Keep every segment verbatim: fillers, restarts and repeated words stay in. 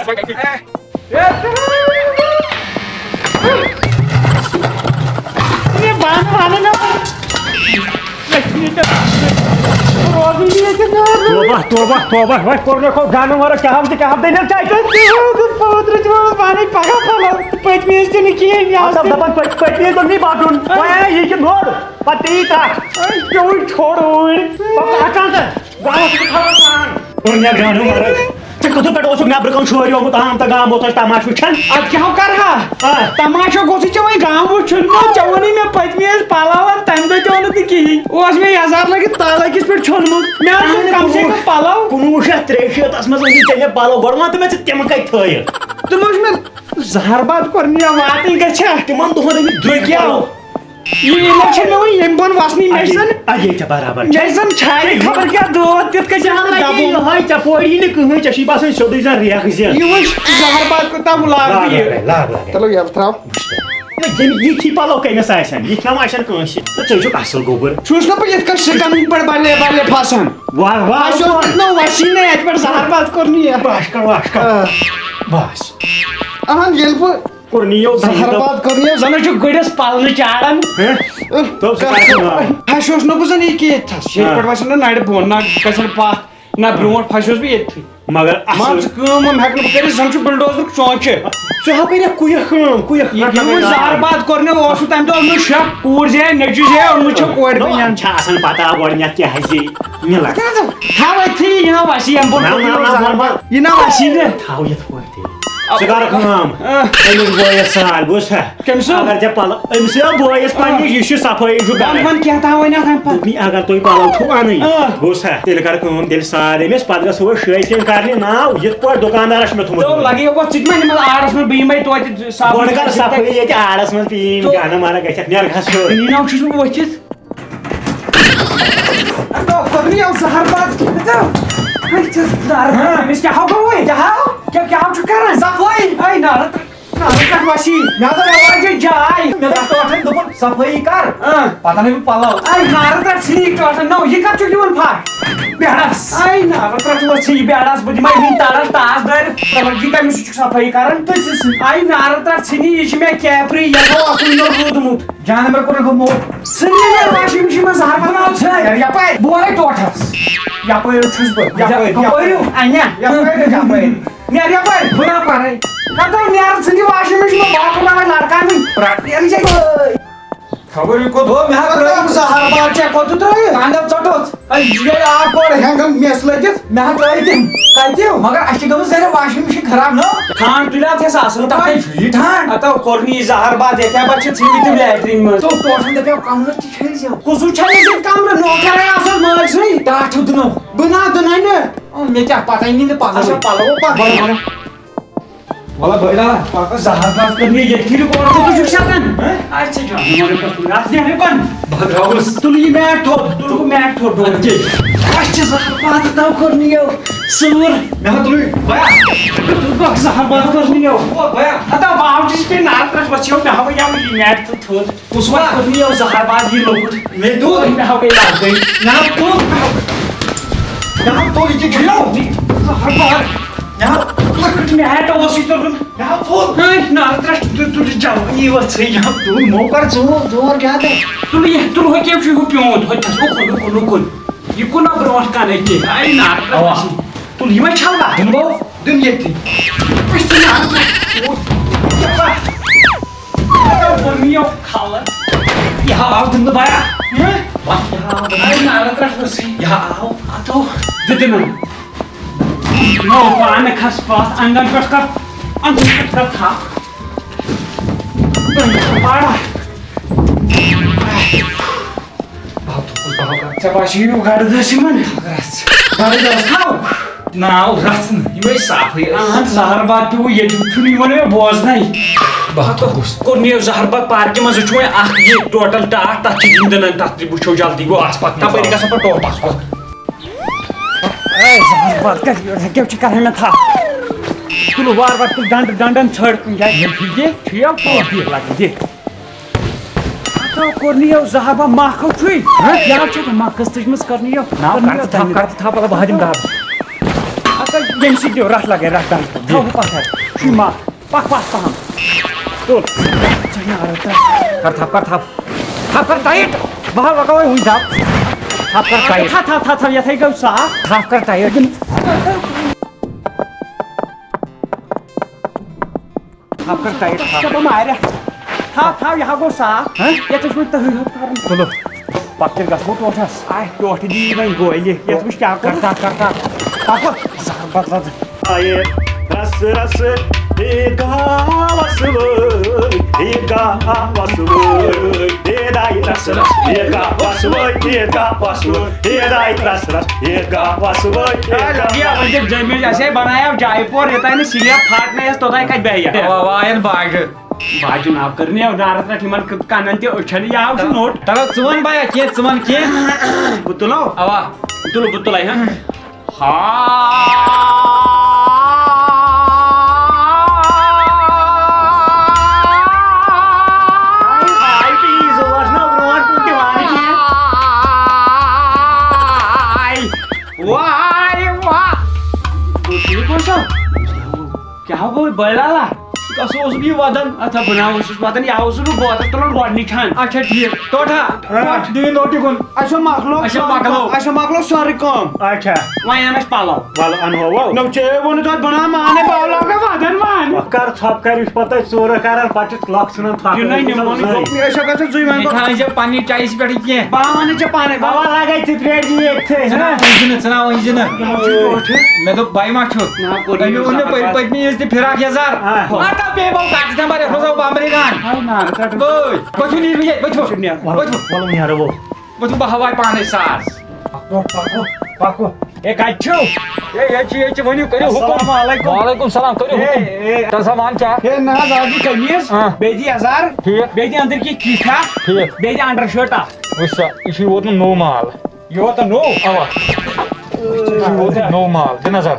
یہ بانہٕ وانہٕ نہ۔ روزٕے نہٕ ییٚتہِ نہٕ۔ توبہ، توبہ، توبہ، وۄنۍ کوٚر مےٚ کھو گانہٕ وارٕ، کیٛاہ ہم تہِ، کیٛاہ ہم تہِ، نہ چاہے تہٕ تیوٗت پوترٕ چھِ وَنان پانَے پَگاہ پَلو، پٔتمہِ ٲسۍ تہِ نہٕ کِہیٖنۍ، یہِ مطلب آسہِ دَپان پٔتۍ، پٔتمہِ ٲسۍ دوٚپ نی بَٹُن، وۄنۍ آے یہِ کہِ نوٚر، پَتہٕ پیٚیہِ تَتھ۔ أسۍ پیوٚوُے ٹھوٚر اوٗرۍ۔ پَتہٕ اَچانٛکَس۔ گاو چھُ تھاوان پان۔ کوٚر مےٚ گانہٕ وَرٲے۔ ژےٚ کِتھ پٲٹھۍ اوسُکھ نٮ۪برٕ کَنہِ شوریومُت، آمتہٕ گام اوس اَسہِ تَماشہٕ وٕچھان؟ اَدٕ کیٛاہ ہو کَرٕ ہا؟ آ۔ تَماشہٕ گوٚژھُے ژےٚ وۄنۍ گام وٕچھُن۔ نہ، ژےٚ ووٚنُے مےٚ پٔتمہِ ٲسۍ پَلو اَن، تَمہِ دۄہ تہِ ووٚنُتھ نہٕ کِہیٖنۍ۔ اوس مےٚ یَزار لٲگِتھ تَلہٕ أکِس پٮ۪ٹھ ژھیوٚنمُت۔ مےٚ اَن تِم کَم سے کَم پَلو۔ کُنوُہ شیٚتھ ترٛیہِ شیٖتَس منٛز أنۍ ژےٚ مےٚ پَلو۔ گۄڈٕ وَن تہٕ مےٚ، ژٕ تِمہٕ کَتہِ تھٲیِکھ؟ تِمو چھِ مےٚ زہر باد کوٚرمُت یا واتٕنۍ گژھِ ہا۔ تِمَن دۄہَن أنۍ مٕتۍ درٛوٚگۍ کیٛاہ؟ پَلو۔ یہِ یِمو چھِ مےٚ وۄنۍ ییٚمہِ بۄن وَسنٕے، مےٚ چھِ زَن، اَدے ژےٚ برابر مےٚ چھِ زَن چھاتہِ خبر کیٛاہ دود، تیُتھ کَتہِ چھِ ژےٚ مےٚ لَگہِ دَبُن۔ یِہوٚے، ژےٚ پورِ یی نہٕ کٕہٕنۍ، ژےٚ چھُے باسان سیوٚدُے زَن ریٚکھ زِ۔ یہِ وٕچھ زَہر باد کوٗتاہ لاگہٕ بہٕ یہِ۔ Log, log, log. چلو یَلہٕ ترٛاو۔ ہے، یِم یِتھی پَلو کٔمِس آسَن؟ یِتھۍ نہ آسَن کٲنٛسہِ۔ تہٕ ژٕ چھُکھ اَصٕل گوٚبُر۔ چھُس نہ بہٕ یِتھ کٔنۍ سِکَن پٮ۪ٹھ بَلے بَلے پھَسان۔ واہ، واہ، اَسہِ اوس واہ۔ دیُتمُت وَسی نہٕ اَتہِ پٮ۪ٹھ زَہر باد کوٚرمُت یہِ۔ بَس کَر، بَس کَر۔ آ۔ بَس۔ اَہَن ییٚلہِ بہٕ کوٚر نِیو زہر باد کوٚر نِیو، زَن چھُ گُرِس پَلنہٕ چاڑان۔ ہہ؟ دوٚپ سُہ کَتہِ چھُ ناو؟ اَسہِ اوس نہٕ بہٕ زَن یہِ کہِ ییٚتہِ تھَس، ییٚتہِ ہہ۔ پٮ۪ٹھ وَسان نہ نَرِ بوٚن، نہ گژھان پَتھ، نہ برونٛٹھ پھَسیوس بہٕ ییٚتھی۔ مگر مان اَصٕل۔ ژٕ کٲم وٲم ہٮ۪کہٕ نہٕ بہٕ کٔرِتھ، زَن چھُ بلڈوزرُک چونٛچہِ۔ ژٕ ہا کٔرِکھ کُیِکھ کٲم، کُیِکھ یہِ یِمَن زہر باد کوٚر مےٚ، اوس نہٕ تَمہِ دۄہ اوٚنمُت شک، کوٗر زِ ہے نیٚچوٗ زِ ہے اوٚنمُت چھےٚ کورِ نو، بٔنۍ۔ چھےٚ آسان پَتہ گۄڈٕنٮ۪تھ کیٛاہ زِ مِلان۔ تھاو أتھی، یہِ نا وَسی اَمہِ بوٚڑ نہ، کوٚر نہ، مےٚ نہ، زہر نہ، باد، یہِ نا وَسی نہٕ۔ تھاو یِتھ پٲٹھۍ۔ ژٕ کر کٲم، آ۔ أمِس بٲیِس سال، بوٗز سا؟ کٔمۍ سُنٛد؟ اگر ژےٚ پَلو، أمِس یا بٲیِس آ۔ پنٛنِس، یہِ چھُ صفٲیی چھُ وَن، کران۔ وَن کیٛاہ تھاوَے نہ تَمہِ پَتہٕ؟ دوٚپمَے، اگر تُہۍ پَلو چھُو اَنٕنۍ، آ۔ بوٗز سا؟ تیٚلہِ کر کٲم، تیٚلہِ سال أمِس، پَتہٕ گژھو أسۍ شٲدۍ سِنۍ کرنہِ ناو، یِتھ پٲٹھۍ دُکاندارَس چھُ مےٚ تھوٚمُت۔ تو لگے وۄنۍ ژٕ تہِ ما نِمَکھ آرَس منٛز بیٚیہِ یِمَے توتہِ صابن گۄڈٕ کر صفٲیی ییٚتہِ آرَس منٛز، پیٖم تو جانہٕ مارا گژھِ اَتھ، نیر گژھ ہیوٚر۔ نِناو چھُس بہٕ ؤتھِتھ۔ اَتھ کوٚر مےٚ یَوٕ زَہر بَد کھیٚتھ۔ أمِس کیٛاہ ہاو گوٚوُے؟ کیٛاہ ہاو؟ کیٛاہ، کیٛاہ ہاو چھُکھ کران؟ صفٲیی۔ اے نارٕ، نارٕ پٮ۪ٹھ وَسی۔ مےٚ دوٚپ، یہِ جاے۔ مےٚ دوٚپ ٹوٹھن، دوٚپُن، صفٲیی کر۔ اۭں۔ پَتہٕ اَنے بہٕ پَلو۔ اے نارٕ پٮ۪ٹھ ژھٕنہِ یہِ ٹوٹھن۔ نو، یہِ کَتھ چھُکھ دِوان پھَکھ؟ بیڈَس۔ اے نارٕ پٮ۪ٹھ وَسی یہِ بیڈَس۔ بہٕ دِمَے وٕنہِ تَرَس ٹاس دٲرِتھ۔ دَپان، یہِ کَمہِ سۭتۍ چھُکھ صفٲیی کران؟ تٔتھۍ سۭتۍ۔ اے نارٕ پٮ۪ٹھ ژھٕنہِ، یہِ چھِ مےٚ کیپری، یَتھ گوٚو اَکُے نوٚر روٗدمُت۔ جانور کوٚر گوٚو موت۔ ژٕ نِن مےٚ واشنگ مِشیٖن منٛز زہر بناو ژھٕے۔ یَپٲرۍ۔ بہٕ وَنَے ٹوٹھَس۔ یَپٲرۍ چھُس بہٕ۔ یَپٲرۍ، یَپٲرۍ۔ یَپٲرۍ۔ اَنیا۔ یَپٲرۍ، یَپٲرۍ۔ نیر یَپٲرۍ۔ بہٕ نا پَرَے۔ ہَتو نیر ژٕ دِ واشنگ مِشیٖن منٛز باتھ روٗم اَوَے لڑکَن ہٕنٛدۍ۔ پرٛٮ۪تھ نیر ژےٚ۔ خبر یہِ کوٚت۔ ہو، مےٚ ہا ترٛٲوِتھ۔ زہر باد ژےٚ کوٚت ترٛٲوِتھ؟ کَنٛدَس ژوٚٹُتھ۔ اے، یہِ گٔے آب گۄڈٕ ہٮ۪نٛگَن مٮ۪ژ لٔگِتھ۔ مےٚ ہا ترٛٲوِتھ تِم۔ کَتہِ؟ مگر اَسہِ چھِ گٔمٕژ ذرا واشنگ مِشیٖن خراب۔ نو۔ ٹھانٛڈ تُلہِ اَتھ یَس اَصٕل پٲٹھۍ۔ یہِ ٹھانٛڈ۔ ہَتو کوٚر نہٕ یہِ زہر باد، یَتھ کیٛاہ پَتہٕ چھِ ژھٕنمٕتۍ تِم لیٹریٖن منٛز۔ تو ٹوٹھن دَپیو کَمرٕ تہِ چھٔلۍ زیو۔ کُسُے چھٔلِتھ یِم کَمرٕ؟ نوکَر ہے آسان مٲلۍ سٕے۔ ٹاٹھٕ دٕنو۔ بہٕ نا دٕنَے نہٕ۔ او، مےٚ کیٛاہ پَتہ، یہِ نہٕ پَتہ۔ اچھا، پَلو پَتہٕ۔ وَلہٕ بٔڑ آ، پَکھ زَہر باد کٔر مےٚ ییٚتھی رِکارڈ، کوٚت چھُکھ شَتَن؟ ہہ؟ اچھا جان، مےٚ وَنہٕ پَتہٕ، اَتھ نیرٕ بَنٛد۔ بہٕ درٛاوُس۔ تُل یہِ میٹ تھوٚد، تُل ہُہ میٹ تھوٚد، ڈوٗن۔ اچھا۔ اَسہِ چھِ زَہر باد تَو کٔر نہٕ یہِ ژوٗر۔ مےٚ ہا تُلٕے، بیا۔ تُل بَکھ زَہر باد کٔر نہٕ یہِ۔ او بیا۔ ہتا باو چھُس پے نار ترٛٹھ وَسیو، مےٚ ہاوٕ یَوٕ یہِ میٹ تہٕ تھوٚد۔ کُس وَ؟ کٔر نہٕ یہِ زَہر باد یہِ لۄکُٹ۔ مےٚ دوٚپ۔ مےٚ ہاوٕ گٔے لَڑکٕے۔ مےٚ ہا تُل۔ مےٚ ہا تُل، یہِ کیٛاہ کھیٚیو؟ زَہر باد۔ مےٚ ہا لۄکُٹ میٹ اوس یہِ توٚرمُت۔ مےٚ ہا تُل۔ ہے، نارٕ ترٛٹھ، تُل، تُل، جوٲنی ؤژھٕے، یہِ ہا تُل، مو کر ژوٗر، ژوٗر کیٛاہ تہٕ؟ تُل، یہِ تُل، ہُہ کیٛاہ چھُ، ہُہ پیوٗنٛت، ہُہ چھَس، اُکُن، اُکُن، اُکُن۔ یہِ کُن نا برٛونٛٹھ کَنَے کِہیٖنۍ۔ اَے نارٕ ترٛٹھ اَوا۔ ؤژھٕے۔ تُل، یِمَے چھَلہٕ نا؟ دِمہٕ بہٕ، دِم ییٚتھی۔ أسۍ چھِ نارٕ ترٛٹھ۔ او، یَپا۔ یَپا، کوٚر مےٚ یہِ کھالَن۔ یہِ ہا آو دِنہٕ بَیا۔ ہہ؟ بَس، یہِ ہا آو دِنہٕ۔ اَے نارٕ ترٛٹھ ؤژھٕے۔ یہِ ہا آو۔ اَتھو۔ دیُتُن۔ نو پانہٕ کھس پتھ، انگن پٮ۪ٹھ کر، انگن پٮ۪ٹھ کر تھپھ۔ پاڑا۔ بہٕ ہاو تھوٚکُس، بہٕ ہاو کرٕ۔ ژےٚ باسیٚو یہِ گرٕ دٔسۍ یِمن؟ رژھ۔ گرٕ دٔسۍ تھاو۔ ناو رژھ نہٕ، یِمے صافٕے ٲسۍ۔ اہن، زہر باد پیوٚو ییٚتہِ، چھُنہٕ یِوان مےٚ بوزنَے۔ بہٕ ہاو تھوٚکُس۔ کوٚر نِیو زہر باد پارکہِ منٛز، وٕچھ وۄنۍ اکھ یہِ ٹوٹل ٹاٹھ، تتھ چھِ گِنٛدان، تتھ تہِ وٕچھو جلدی، گوٚو آس پتھ۔ تپٲرۍ گژھو پتہٕ ٹوپس کُن۔ اے زہر باد کر، یورٕ ہیٚکیو چھ کران مےٚ تھپھ۔ تُلو وار وار، تُل ڈنڈٕ، ڈنڈن ژھٲڑ کُنہِ جایہِ۔ ییٚمہِ پھِرِ دِ، ٹھیٖک پٲٹھۍ دِ، لگہِ دِ۔ اتھو کوٚر نہٕ یو زہر باد، مکھ چھُے۔ ہہ؟ یارٕ چھُ مکھ قٕسطٕچ منٛز کٔر نہٕ یو، نا، کٔر نہٕ کر یو ژٕ تھپھ، تَمہِ کر ژٕ تھپھ، مطلب، بہٕ ہا دِمہٕ دب۔ اتھ ییٚمہِ سۭتۍ دِیِو رَٹھ لَگے، رَٹھ دَنٛد۔ تھاو بہٕ پَتھَر۔ چھُے ما؟ پَکھ پَتھ پَہَم۔ تُل۔ ژٕ نارٕ تَل۔ کر تھَپھ، کر تھَپھ۔ تھَپھ کر ٹایِٹ۔ بہٕ ہا لَگاوَے وٕنۍ دَب۔ تھَپھ کر ٹایِٹ۔ تھَپھ، تھَپھ، تھَپھ، تھَپھ، یَتھ ہے گوٚو صاف۔ تھَپھ کر ٹایِٹ۔ تھَپھ کر ٹایِٹ، تھَپھ۔ ژٕ کیٛاہ مارِ؟ تھاو، تھاو، یہِ ہا گوٚو صاف۔ ہہ؟ یَتھ اوس وۄنۍ تٔہٕے ہوت کَرُن۔ تُلو، پَتہٕ تیٚلہِ گژھو ٹوٹھَس۔ آے، ٹوٹھ دی وۄنۍ گولی۔ یَتھ وٕچھ کیٛاہ کوٚر۔ کَر تھَپھ، کَر تھَپھ۔ تھَپھ کر۔ زَبردست۔ آیے رَس رَس عیٖد گاہ وَسوٕے، عیٖد گاہ وَسوٕے، عیٖد آیہِ رَس رَس عیٖد گاہ وَسوٕے، عیٖد گاہ وَسوٕے، عیٖد آیہِ رَس رَس عیٖد گاہ وَسوٕے، عیٖد گاہ۔ لگیا وۄنۍ تہِ جٔمِل اَسہِ بَنایو جاے پور، یوٚتام نہٕ سِلیب پھاٹنَے اَسہِ، توٚتام کَتہِ بیٚہہِ یہِ؟ اَوا، اَوا، اَن باجہِ۔ باجہِ ناو کٔرنہِ نارَس پٮ۪ٹھ یِمَن کَنَن تہِ أچھَن، یہِ آو سُہ نوٚٹ۔ تَلہٕ ژٕ وَن بایا کینٛہہ، ژٕ وَن کینٛہہ۔ بہٕ تُلو؟ اَوا۔ تُلہٕ بہٕ تُلَے، ہہ؟ ہاے، ہاے، please، اوس نہ برونٛٹھ کُن تہِ وَنہٕ کینٛہہ۔ واے، واے، واہ۔ گوٚو ٹھیٖک اوسا؟ کیٛاہ گوٚو بٔلۍ لالا؟ ژٕ کَس اوسُکھ یہِ وَدان؟ اَتھا بہٕ نا اوسُس وَدان، یہِ اوسُس بہٕ بوتَل تُلان گۄڈٕنِچ ہَن۔ اچھا، ٹھیٖک۔ ٹوٹھا، ہاں۔ ٹوٹھ، دِیِن روٹی کُن۔ اَسہِ مۄکلو اچھا، سورُے مۄکلو۔ کٲم، اَسہِ مۄکلو سورُے کٲم۔ اچھا۔ وۄنۍ اَن اَسہِ پَلو۔ وَلہٕ اَنہو وَو۔ نہ، ژےٚ ووٚنُتھ اَتھ بہٕ نا مانَے، بہٕ لَگہٕ وَدَن مانہِ۔ وۄنۍ کَر ژھۄپہٕ کَرِ، یُس پَتہٕ أسۍ ژوٗرٕ کَران، پَتہٕ چھِ لَکھ ژھٕنان پھَکھ۔ یہِ نَے نِمون گوٚو۔ أسۍ ہا گژھو زٕے وۄنۍ۔ یہِ تھاوان ژےٚ پننہِ چایہِ سۭتۍ پٮ۪ٹھ کینٛہہ۔ بہٕ ہا وَنَے ژےٚ پانَے، بہٕ اَوا لَگَے ژٕ ترٛیش دِیہِ ییٚتھٕے، ژٕ نا ہہ؟ وٕنہِ زِ نہٕ، ژٕ نا وٕنہِ زِ نہٕ۔ مےٚ چھُ ٹوٹھ۔ مےٚ دوٚپ بَے ما چھُ؟ نا، کوٚر أمۍ مےٚ اوٚن مےٚ زَبردست۔ پٔتۍ، پٔتمہِ عیٖذ تہِ فِراک یَزار۔ آ۔ اَتھ آو بیٚیہِ بَو کَتھ، ژٕ دَپان یَتھ منٛز آو بَمبرِ گان۔ ہاو نا، ژَٹُن۔ بٔے، پٔتھِو نیٖرِو ییٚتہِ، پٔتھِو۔ چھُنہٕ نیرُن۔ پٔتھِو۔ وَلہٕ وۄنۍ نیرو۔ بہٕ چھُس بہاوان پانے ساس۔ پکو، پکو، پکو۔ ہے، کتہِ چھِو؟ ہے، ییٚتہِ چھِ، ییٚتہِ چھِ، ؤنِو، کٔرِو حُکُم۔ السلام علیکم۔ وعلیکم السلام، کٔرِو ہے، حُکُم۔ ہے۔ تَلہٕ سا وَن کیٛاہ؟ ہے، نہ حظ، اَز چھِ قمیٖض، آ۔ بیٚیہِ دِ یَزار، ٹھیٖک۔ بیٚیہِ دِ أنٛدٕرۍ کِنۍ کِٹھا، ٹھیٖک۔ بیٚیہِ دِ undershirt اَکھ۔ وٕچھ سا، یہِ چھُ ووتمُت نوٚو مال۔ یہِ ووت نوٚو؟ اَوا۔ یہِ چھُ ووتمُت نوٚو مال، دِ نظر۔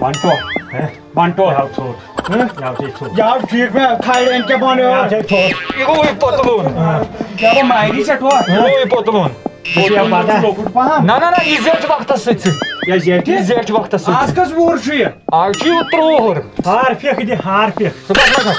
وَن تو۔ ہے۔ بنٹو۔ یاو ژھوٚٹ۔ ہہ؟ یاو چھے ژھوٚٹ۔ یاو ٹھیٖک، مےٚ تھایرایڈ کیٛاہ بنیو؟ یاو چھے ژھوٚٹ۔ یہِ گوٚو یہِ پوٚتلوٗن۔ کیٛاہ گوٚو مایری ژےٚ ٹھوٚر؟ یہِ گوٚو یہِ پوٚتلوٗن۔ یہِ چھُ یہِ لۄکُٹ پہم۔ نہ، نہ، نہ، یہِ زیچھ وقتس سۭتۍ سۭتۍ۔ یہِ زیچھِ؟ یہِ زیچھ وقتس سۭتۍ آز سۭتۍ۔ کٔژ وُہُر چھُ یہِ؟ آز چھُ یہِ ترٛۆہُر۔ ہار پھیٚکھ دِ، ہار پھیٚکھ۔ ژٕ کَتھ لگان؟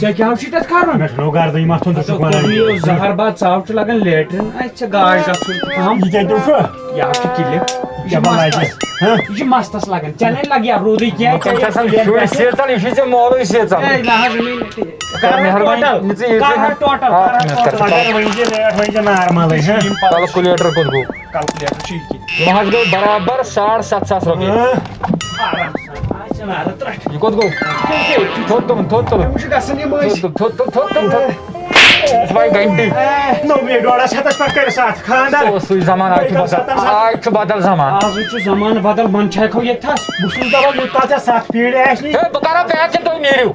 ژےٚ کیٛاہ چھُے تَتھ کَرُن؟ مےٚ چھُ نوٚو گردٕے مَتھُن، ژٕ چھُکھ وَنان یہِ۔ زَہر باد ژاو چھُ لگان لیٹرِن، اَسہِ چھِ گاش گژھُن پہم۔ یہِ کیٛاہ دیُتھ؟ یہِ حظ چھُ کِلِپ۔ یہِ چھُ کیٛاہ بَنایہِ مَستَس۔ ژےٚ؟ ہہ؟ یہِ چھُ مَستَس لَگان۔ ژےٚ نَے لَگہِ ہا روٗدٕے کینٛہہ، وۄنۍ ژےٚ کَم چھِ آسان چھُے شُرۍ پٮ۪ٹھٕ۔ سیٖژَن، یہِ چھُے ژےٚ مولوی سیٖژَن۔ ہے، نہ حظ، مےٚ نہٕ کِہیٖنۍ۔ کَر مہربٲنی، ٹوٹل، نِژٕے ییٖژٕے کَر ہَن۔ ٹوٹل، اَکھ کَر مِنٹ کَر ٹوٹل۔ ٹوٹل۔ اگر وۄنۍ یہِ ریٹ وۄنۍ یہِ نارمَلٕے، ہہ؟ کیلکولیٹر کوٚت گوٚو؟ کَلکُلیٹر چھُ یہِ کہِ۔ یِم حظ گٔے برابر ساڑ ستھ ساس رۄپیہِ۔ ہہ؟ آرام سان۔ آ، ژٕ نارٕ ترٛٹھ۔ یہِ کوٚت گوٚو؟ تھوٚد تُلُن، تھوٚد تُلُن۔ أمِس چھُ گژھان یہِ مٔنٛزۍ۔ تھوٚد تُل، تھوٚد تُل، تھوٚد تُل، تھوٚد۔ یہِ چھُ وۄنۍ گھنٹی۔ اے، نوٚوُے ڈۄڈس ہتس پٮ۪ٹھ کٔرِتھ اتھ خانٛدر۔ سُہ اوس سُے زمانہٕ، آز چھُ بدل، آز چھُ بدل زمانہٕ۔ آزٕے چھُ زمانہٕ بدل، منٛد چھا ہٮ۪کو ییٚتہِ تھس؟ بہٕ چھُس دپان، یوٗتاہ ژےٚ ستھ پیٖرِ آسہِ نی۔ ہے، بہٕ کرا پیک کِنہٕ تُہۍ نیٖرِو؟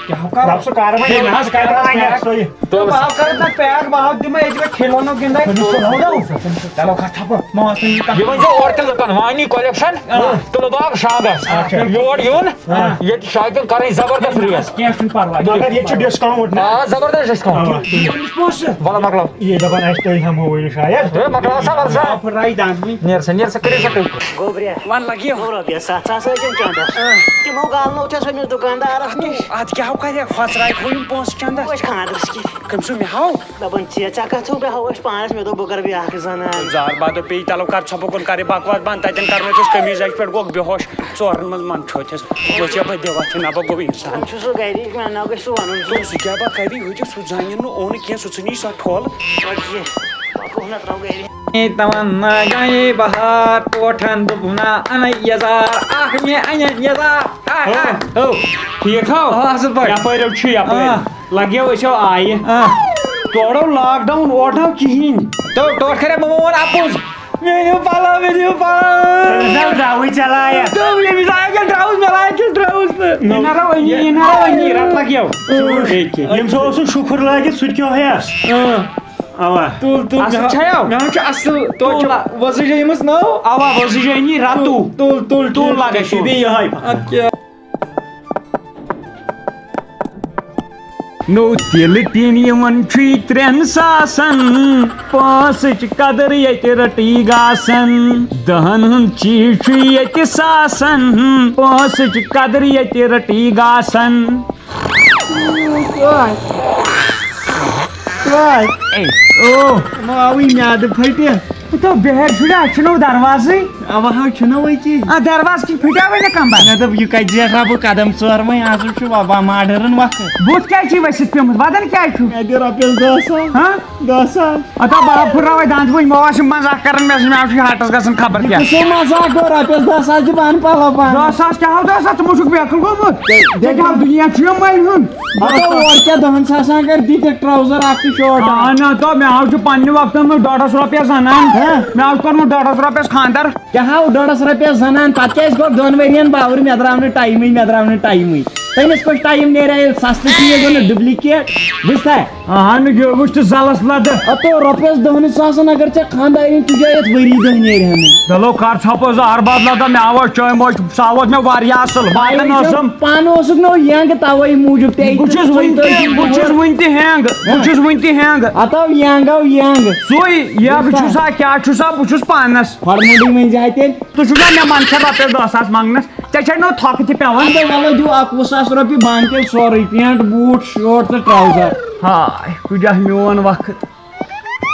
کیٛاہ ہو کرو؟ رب سُہ کر وۄنۍ۔ ہے، نہ حظ، کر کر وۄنۍ پیک۔ سُے۔ تُل۔ بہٕ ہاو کرٕ تتھ پیک، بہٕ ہاو دِمے أسۍ وۄنۍ کھِلونو گِنٛدے۔ تُل، تُل، تُل۔ چلو کر تھپھ، مان ژٕ یہِ کتھ۔ یہِ ؤنۍ زیو اورٕ تہِ لُکن، وانی کۄلٮ۪کشن، آ۔ تُلہٕ باغ شاگس۔ اچھا۔ یور یُن، آ۔ ییٚتہِ shopping کرٕنۍ زبردست rate۔ کینٛہہ چھُنہٕ پرواے۔ مگر ییٚتہِ چھُ discount نا؟ آ، زبردست discount۔ آ۔ أمِس پونٛسہٕ۔ وَلہٕ مۄکلاو۔ یہِ دَپان آسہِ تُہۍ ہٮ۪مہو وۄنۍ شاید۔ ہے، مۄکلاو سا، وَلہٕ سا۔ آفر آیہِ دَنٛد وٕنۍ۔ نیر سا، نیر سا، کٔرِو سا تُہۍ۔ گوٚبریا۔ وَن لَگہِ یہِ۔ گوٚو رۄپیَس سَتھ ساس ٲسِم چَندَس۔ آ۔ تِمو گالنو تھَس أمِس دُکاندارَس نِش۔ اَدٕ کیٛاہ ہو کَرِ، ہۄژرایہِ تھوٚو یِم پونٛسہٕ چَندَس۔ أسۍ خانٛدرَس کِتھ؟ کٔمۍ سُنٛد مےٚ ہاو؟ دَپان ژےٚ، ژےٚ کَتھ ہو مےٚ ہاوو أسۍ پانَس، مےٚ دوٚپ بہٕ کَرٕ بیٛاکھ زَنان۔ زار بادو پیٚیہِ تَلو کَر ژھۄپہٕ کُن کَرٕے بَکواس بَنٛد، تَتٮ۪ن کَرنو أسۍ قمیٖض اَکہِ پٮ۪ٹھ گوٚو بے ہوش، ژورَن منٛز مَنٛدچھو تھَس۔ وۄنۍ ژےٚ بہٕ دِوان چھِ نہ بہٕ گوٚو اِنسان۔ وۄنۍ چھُ سُہ گَری، مےٚ نہ گژھِ سُہ وَنُن۔ دوٚپ سُہ کیٛاہ بہٕ کَرٕ، یہِ ہُتہِ سُہ زانہِ نہٕ اوٚن کینٛہہ، سُہ ژھٕنی سۄ ٹھوٚل۔ وۄنۍ یہِ پَکو نہ ترٛاو گَرِ۔ اے تمنا گئے بہار، ٹوٹھن دوٚپ نا اَنَے یَزار، اَکھ مےٚ اَنَن یَزار۔ آ، آ۔ ہو۔ ٹھیٖک ہو؟ آ، اَصٕل پٲٹھۍ۔ یَپٲرۍ حظ چھُ یَپٲرۍ۔ آ۔ لَگیو أسۍ ہو آیہِ۔ آ۔ تورٕ ہو lockdown، اورٕ نہ ہو کِہیٖنۍ۔ تو ٹوٹھ کَرے بہٕ ووٚن اَپُز۔ مےٚ أنِو پَلو، مےٚ أنِو پَلو۔ تٔمِس نہ دراوٕے چلایا۔ دوٚپ، ییٚمِس آیہِ کِنہٕ ترٛاوُس، مےٚ لایَکھ کِنہٕ ترٛاوُس نہٕ۔ یہِ نہ رو أنی، یہِ نہ رو أنی، رَٹ لَگیو۔ اۭں۔ ییٚمۍ سُہ اوس نہٕ شُکُر لٲگِتھ، سُہ تہِ کھیوٚو ہیَس۔ اۭں۔ اَوا۔ تُل، تُل، اَصٕل مےٚ ہا-، چھَیو؟ مےٚ ہا چھُ اَصٕل، توتہِ تُل۔ چھُ وۄزٕج أنمٕژ نٔو۔ اَوا، وۄزٕج أنی رَتُو۔ تُل، تُل، تُل، تُل، لَگَے تُل۔ بیٚیہِ یِہوٚے پَہَم۔ اَدٕ کیٛاہ؟ نوٚو تِلہٕ ٹیٖن یِوان چھُے ترٛٮ۪ن ساسن، پونٛسٕچ قدر ییٚتہِ رٔٹی گاسن۔ دَہن ہُنٛد چیٖز چھُ ییٚتہِ ساسن، پونٛسٕچ قدر ییٚتہِ رٔٹی گاسن۔ اے، او۔ آوٕے میٛادٕ پھٔٹِتھ۔ تو بہر شُرۍ، اَتھ چھُنہٕ دروازٕے۔ اَوا ہا چھُنہٕ وۄنۍ کِہیٖنۍ۔ آ، دروازٕ کِنۍ پھٕٹیوٕے نہٕ کمبر۔ مےٚ دوٚپ، یہِ کَتہِ زیٹھٕ ہا بہٕ قدم ژور وۄنۍ، آز چھُ وۄنۍ ماڈٲرٕن وقت۔ بُتھ کیٛازِ چھُے ؤسِتھ پیوٚمُت؟ وَدَن کیٛازِ چھُ؟ مےٚ دِ رۄپیَس دَہ ساس۔ ہا؟ دَہ ساس۔ اَتھ ہا بہٕ ہا پھُراوَے دَنٛد وۄنۍ، ماما چھِ مزاق کران، مےٚ چھُ، مےٚ چھُ ہاٹَس گژھان خبر کیٛاہ۔ سُہ مزاق گوٚو، رۄپیَس دَہ ساس دِ بہٕ اَنہٕ پَلو پانہٕ۔ دَہ ساس کیٛاہ ہاو دَہ ساس؟ ژٕ ما چھُکھ بیقل گوٚمُت؟ ژےٚ کیٛاہ ہاو دُنیا چھُ یِم مٔلۍ ہُنٛد؟ ہَتو اورٕ کیٛاہ دَہَن ساسَن کَرِ دِتھ ٹرٛاوزَر اَکھ تہٕ شٲٹ اَکھ۔ اَہَن ہا، تو مےٚ ہاو چھُ پنٛنہِ وقتہٕ منٛز ڈۄڈَس رۄپیَس زَنان۔ ہہ؟ مےٚ ہاو چھُ کوٚرمُت ڈۄڈَس رۄپیَس خانٛدر۔ کیٛاہ ہاو ڈۄڈَس رۄپیَس زَنان؟ پَتہٕ کیٛازِ گوٚو دۄن ؤرِیَن باورٕ مےٚ درٛاو نہٕ ٹایمٕے، مےٚ درٛاو نہٕ ٹایمٕے؟ تٔمِس کُس ٹایم نیرِ ہا ییٚلہِ سَستہٕ چیٖز اوٚنُتھ ڈُپلِکیٹ؟ بوٗزتھا؟ اَہَن، یہِ وٕچھ تہٕ زَلَس لَدٕ۔ ہَتو رۄپیَس دَہَن ساسَن اگر ژےٚ خانٛدارِنۍ تُجے یَتھ ؤری دۄہ نیرِ ہا نہٕ۔ چلو کَر ژھۄپہٕ زٕ اَہَر باد لَدٕ، مےٚ آو آز چٲنۍ موج سۄ وٲژ مےٚ واریاہ اَصٕل، واتان ٲسٕم۔ پانہٕ اوسُکھ نہٕ یَنٛگ تَوَے موٗجوٗب تہِ۔ بہٕ چھُس وٕنہِ تہِ، بہٕ چھُس وٕنہِ تہِ ہینٛگ، بہٕ چھُس وٕنہِ تہِ ہینٛگ۔ ہَتو یَنٛگ ہو یَنٛگ۔ سُے یَنٛگ چھُسا، کیٛاہ چھُسا، بہٕ چھُس پانَس۔ ہۄڑمُنڈٕے ؤنۍ زِ اَتٮ۪ن۔ ژٕ چھُکھ نا مےٚ منٛدچھان رۄپیَس دَہ ساس منٛگنَس؟ ژےٚ چھے نہٕ تھۄکہٕ تہِ پٮ۪وان۔ اَدٕ وَلہٕ دِیِو اَکوُہ ساس رۄپیہِ، بہٕ اَنہٕ تیٚلہِ سورُے، پینٛٹ، بوٗٹ، شٲٹ تہٕ ٹرٛاوزَر۔ ہاے، کُجاہ میون وقت۔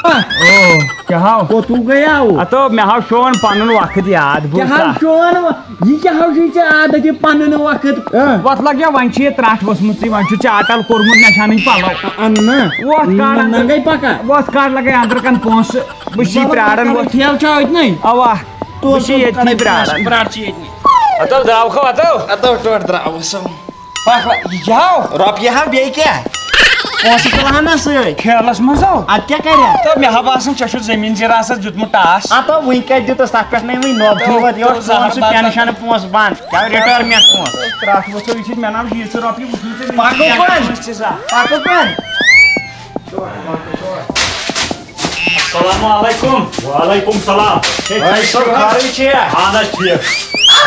او، کیٛاہ ہاو؟ کوٚتُو گٔیاوُ؟ ہَتو، مےٚ ہاو چون پَنُن وقت یاد، بوٗزتھا؟ کیٛاہ ہاو چون و-، یہِ کیٛاہ ہاو چھُے ژےٚ عادت یہِ پَنُن وقت؟ اۭں۔ وَتھ لَگیا، وۄنۍ چھِ یہِ ترٛٹھ ؤژھمٕژٕے، وۄنۍ چھُ ژےٚ اَٹَل کوٚرمُت، مےٚ چھَنٕے پَلو۔ اَ-، اَنہٕ نا۔ وۄتھ کَڑ نہ-، اَندر، ننٛگَے پَکا۔ وۄتھ کَڑ لَگَے اَندرٕ کَن پونٛسہٕ۔ بہٕ چھُس یہِ پرٛاران وۄتھ۔ ٹھیلہٕ چھا أتنٕے؟ اَوا۔ بہٕ چھُس ییٚتنٕے پرٛاران۔ پرٛار چھِ ییٚتنٕے۔ ہَتو، درٛاو کھو، ہَتو۔ ہَتو، ٹوٹھ درٛاو سا۔ پَکھ وۄنۍ، یہِ کیٛاہ ہاو؟ رۄپیہِ ہاو، بیٚیہِ کیٛاہ؟ پونٛسہٕ تُلہٕ ہا نا سۭتۍ۔ ٹھیلَس منٛز ہاو؟ اَدٕ کیٛاہ کَرِ؟ تہٕ مےٚ ہا باسان، ژےٚ چھُتھ زٔمیٖن زِراعتس دیُتمُت ٹاس۔ ہَتو، وٕنۍ کَتہِ دیُتُس؟ تَتھ پٮ۪ٹھ نَے وٕنۍ نوٚب تھوٚومُت۔ یورٕ تہٕ فون زَہر چھُ بَتہٕ۔ ٹٮ۪نشَن، پونٛسہٕ بنٛد۔ کیٛاہ رِٹایَرمٮ۪نٛٹ پونٛسہٕ؟ ترٛٹھ وٕژھو، یہِ چھِ مےٚ ناو ییٖژٕ رۄپیہِ وٕچھمٕژ ژےٚ۔ پَکو پَن۔ پَکو پَن۔ السلام علیکم۔ وعلیکم السلام۔ ہے، ٹھیٖک چھِو؟ خٲرٕے چھِیا؟ اہن حظ، ٹھیٖک۔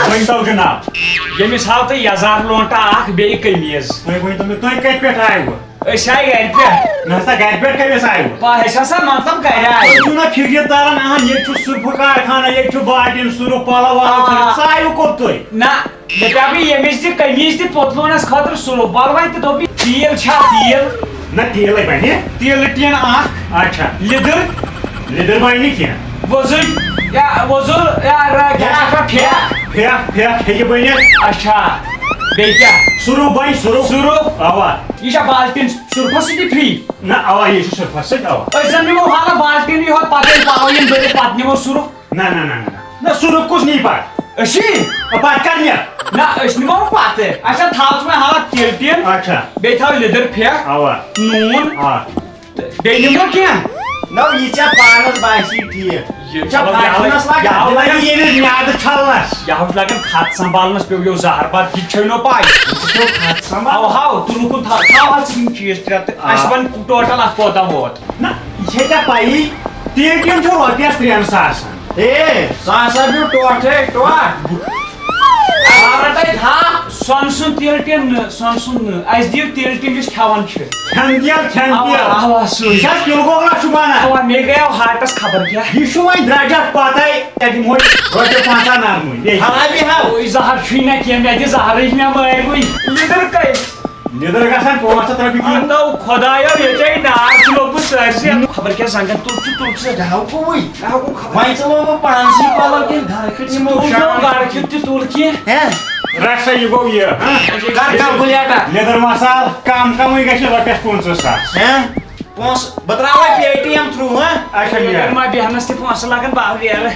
ؤنۍ تو جناب، ییٚمِس ہاو تُہۍ یزار لونٛٹہٕ اکھ، بیٚیہِ قمیٖض۔ وۄنۍ ؤنۍ تو مےٚ، تُہۍ کَتہِ پٮ۪ٹھ آیوٕ؟ أسۍ آے گرِ پٮ۪ٹھ۔ نہ سا، گرِ پٮ۪ٹھ کٔمِس آیوٕ؟ پا-، أسۍ ہسا مطلب گرِ آیہِ۔ تُہۍ چھِو نہ فِکرِ تران، اہن، ییٚتہِ چھُ سُرفہٕ کارخانہ، ییٚتہِ چھُ بالٹیٖن سُرُف، پلو ولو آ۔ سُرُف، سُہ آیوٕ کوٚت تُہۍ؟ نہ۔ مےٚ پیٛاو یہِ ییٚمِچ تہِ قمیٖض تہِ پوتلوٗنَس خٲطرٕ سُہ لوٚگ بۄلوَے تہٕ دوٚپ یہِ تیٖل چھا تیٖل؟ نہ، تیٖلَے بَنہِ۔ تیٖلہٕ ٹیٖن اَکھ۔ اچھا۔ لیٚدٕر۔ لیٚدٕر بَنہِ نہٕ کینٛہہ۔ وۄزُل یا وۄزُل یا رَ-، کیٛاہ چھِ اَتھ وَنان؟ پھیٚکھ۔ پھیٚکھ، پھیٚکھ ہیٚکہِ بٔنِتھ۔ اچھا۔ بیٚیہِ کیٛاہ؟ سُرُف بَنہِ، سُرُف۔ سُرُف۔ اَوا۔ یہِ چھا بالٹیٖن سُرفَس سۭتی فِرٛی؟ نہ، اَوا، یہِ چھُ سُرفَس سۭتۍ، اَوا۔ أسۍ زَن نِمو حالہ بالٹیٖن یوت، پَتہٕ ییٚلہِ پَلو یِن بٔرِتھ، پَتہٕ نِمو سُرُف۔ نہ، نہ، نہ، نہ، نہ۔ نہ، سُرُف کُس نی پَتہٕ؟ أسی؟ پَتہٕ کَر نِتھ؟ نہ، أسۍ نِمو پَتہٕ۔ اچھا، تھاو ژٕ وۄنۍ حالہ تیٖل ٹیٖن۔ اچھا۔ بیٚیہِ تھاو لیٚدٕر پھیٚکھ۔ اَوا۔ نوٗن۔ آ۔ تہٕ بیٚیہِ نِمو کینٛہہ؟ نہ، یہِ ژےٚ پانَس باسی ٹھیٖک۔ یہِ یہِ چھا چلو، یہِ فیشنَس ہاو-، لَگان؟ یہِ ہاو-، یہِ لَگہِ ییٚمِس میٛادٕ چھَلنَس۔ یہِ ہاو لَگان خط سنبھالنَس پیوٚو یو زہر بَتہٕ، یہِ چھے نو پَے۔ یہِ چھُ خط سنبھال۔ اَوا ہاو، تہٕ رُکُن تھاو، تھاو حظ ژٕ یِم چیٖز ترٛےٚ تہٕ آ۔ اَسہِ وَن ٹوٹَل اَتھ کوتاہ ووت۔ نہ، یہِ چھے ژےٚ پَیی، تیٖل ٹیٖن چھُ رۄپیَس ترٛٮ۪ن ساسَن۔ ہے، سُہ ہسا پیوٚو ٹوٹھے ٹوٹھ۔ اَوا رَٹَے تھا۔ سۄنہٕ سُنٛد تیٖل ٹیٖن نہٕ، سۄنہٕ سُنٛد نہٕ۔ اَسہِ دِیِو تیٖل ٹیٖن یُس کھٮ۪وان چھِ۔ کھٮ۪ن تیٖل، کھٮ۪ن اَوا، تیٖل۔ اَوا، سُے۔ یہِ چھا کِلہٕ گوگرا چھُ بَنان؟ اَوا، مےٚ گٔیو ہارٹَس خبر کیٛاہ۔ یہِ چھُ وۄنۍ درٛجَس پَتَے، تَتہِ موج رۄپیہِ پنٛژاہ نَرمٕے۔ بیٚیہِ۔ خرابی ہا۔ اوے زہر چھُے نہ کینٛہہ، مےٚ دِ زہرٕے، مےٚ مٲرۍ وٕنۍ۔ لیٚدٕر کَے؟ لیٚدٕر گژھان پانٛژھ ہَتھ رۄپیہِ کِلوٗ۔ اَتھ نو خۄدایو، ییٚتہِ نار چھُ لوٚگمُت سٲرسٕے۔ خبر کیٛاہ زنٛگن تُل چھُ، تُل ژٕ۔ مےٚ ہاو گوٚوُے۔ مےٚ ہاو گوٚو خبر۔ وۄنۍ ژٕ لوگُکھ پانسٕے پَلو کِنہٕ گرٕ کیُتھ یِمو تُل شام نو گرٕ کیُتھ تہِ تُل کینٛہہ۔ ہے؟ رَٹ سا، یہِ گوٚو یہِ، ہاں؟ کر calculator۔ لیٚدٕر مصالہٕ کم کمٕے گژھِ رۄپیَس پٕنٛژٕہ ساس۔ ہے؟ پونٛسہٕ بہٕ ترٛاوَے پے ٹی ایم through، ہاں؟ اچھا، یہِ۔ اگر ما بیٚہنَس تہِ پونٛسہٕ لَگَن، بہٕ آوٕ یورٕ۔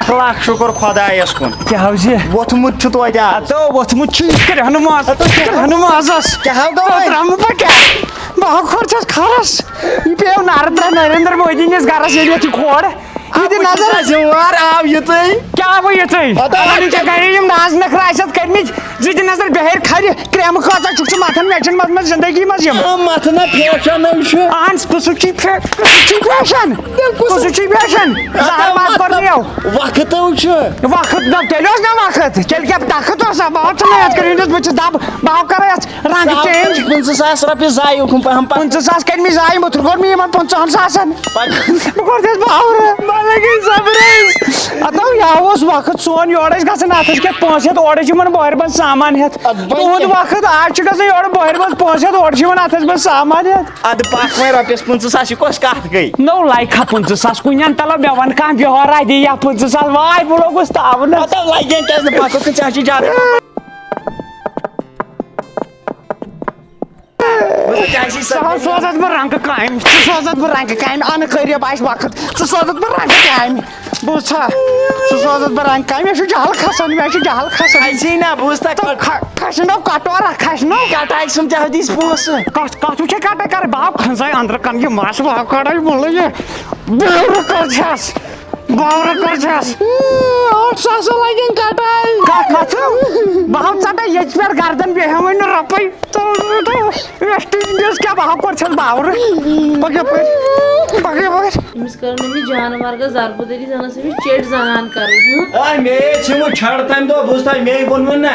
لَکھ شُکُر خۄدایَس کُن۔ کیٛاہ حظ یہِ؟ ووٚتھمُت چھُ توتہِ آز۔ ہتو، ووٚتھمُت چھُ یہِ کِرٛہنہٕ ماز۔ ہتو، کِرٛہنہٕ مازَس۔ کیٛاہ ہاو گوٚو وۄنۍ؟ ترٛاوٕ بہٕ کیٛاہ؟ بہٕ ہاو کھۄر چھَس کھَرَس۔ یہِ پیٚیو نارٕ ترٛےٚ نریندر مودی نِس گَرَس ییٚلہِ یَتھ یہِ کھۄر۔ یہِ دِ نظر۔ ذمہٕ وار آو یہِ تُہۍ۔ کیٛاہ آ، بہٕ یِژٕے۔ ہتا اَتھ وۄنۍ ژےٚ گرِ یِم ناز نخرٕ آسٮ۪تھ کٔرمٕتۍ، زٕ تہِ نظر بِہٲرۍ کھرِ، کرٛیمہٕ کۭژاہ چھُکھ ژٕ متھان مےٚ چھُنہٕ متمت زندگی منٛز یِم۔ آ، متھنہ فیشن چھُ۔ اہن، کُسُے چھُے فے-، کُسُے چھُے فیشن؟ تیٚلہِ کُس؟ کُسُے چھُے فیشن؟ زہر واد کوٚر مےٚ۔ وقتو چھُ۔ وقت نہ، تیٚلہِ اوس نہ وقت، تیٚلہِ کیٛاہ تخت اوسا؟ بہٕ ہاو ژٕ نہٕ یتھ کٔرِتھ، بہٕ چھُس دب، بہٕ ہاو کرٕ یتھ رنٛگ ژٕ ہاو change۔ پٕنٛژٕہ ساس رۄپیہِ ضایع کُن پہم پکھ۔ پٕنٛژٕہ ساس کٔرۍ مٕتۍ ضایع، مےٚ کوٚر مےٚ یِمن پنٛژاہن ساسن۔ پکھ۔ بہٕ کوٚر تیٚلہِ باورٕ۔ مےٚ لگے زبردست۔ ہتو یہِ اوس وقت سون، یورٕ ٲسۍ گژھان اتھس کٮ۪تھ پونٛسہٕ ہٮ۪تھ، اورٕ ٲسۍ یِمن بۄہرِ منٛز سامان ہٮ۪تھ۔ ادٕ وۄنۍ تُہُنٛد کیٛاہ؟ وقت آز چھُ گژھان یورٕ بۄہرِ منٛز پونٛسہٕ ہٮ۪تھ، اورٕ چھُ یِوان اتھس منٛز سامان ہٮ۪تھ۔ ادٕ پکھ وۄنۍ رۄپیس پٕنٛژٕہ ساس، یہِ کۄس کتھ گٔے؟ نو لایکھا پٕنٛژٕہ ساس کُنٮ۪ن تلو، مےٚ ون کانٛہہ بہارا دِ یا پٕنٛژٕہ ساس، واے بہٕ لوٚگُس تاونس۔ مطلب لگہِ کیٛازِ نہٕ پکُن، ژےٚ چھُے زیادٕ۔ بہٕ ژےٚ آسی سۄ سۄ سوزَتھ بہٕ رنٛگہٕ کامہِ، ژٕ سوزَتھ بہٕ رنٛگہٕ کامہِ، اَنہٕ قریب آسہِ وقت، ژٕ سوزَتھ بہٕ رنٛگہٕ کامہِ۔ بوٗزتھا؟ ژٕ سوزَتھ بہٕ رنٛگہٕ کامہِ، مےٚ چھُ جہل کھسان، مےٚ چھُ جہل کھسان۔ اَسی نا، بوٗزتھا؟ تہٕ کھَ-، کھَسنو کٹورا، کھَسنو۔ کٹایہِ سُنٛد تہِ ہُہ دِس پونٛسہٕ۔ کَتھ، کَتھ وٕچھے کَٹٲے کَرٕ؟ بہٕ ہاو کھَنٛزٲے أنٛدرٕ کَنہِ یہِ مَس وَس کَڑَے مُلہٕ یہِ۔ بہٕ کَر چھَس۔ باورٕ کٔرزٮ۪س۔ ٲٹھ ساس لگن کٹاے۔ کتھ کتھ؟ بہٕ ہاو ژٹے ییٚتہِ پٮ۪ٹھ گردن، بیٚیہِ ہٮ۪مہٕ وۄنۍ نہٕ رۄپے۔ ویسٹ انڈیز کیٛاہ بہٕ ہاو کوٚر چھَس باورٕ۔ پکھ یپٲرۍ، پکھ یپٲرۍ۔ أمِس کٔر نہٕ أمِس جانور گٔژھ ضربہٕ دٔری، زن ٲس أمِس چیٚٹۍ زنان کرٕنۍ، ہٕنٛہ؟ آ، مے ژھیوٚنُے چھڑ تمہِ دۄہ، بوٗزتھا، مے ووٚنمُے نہ۔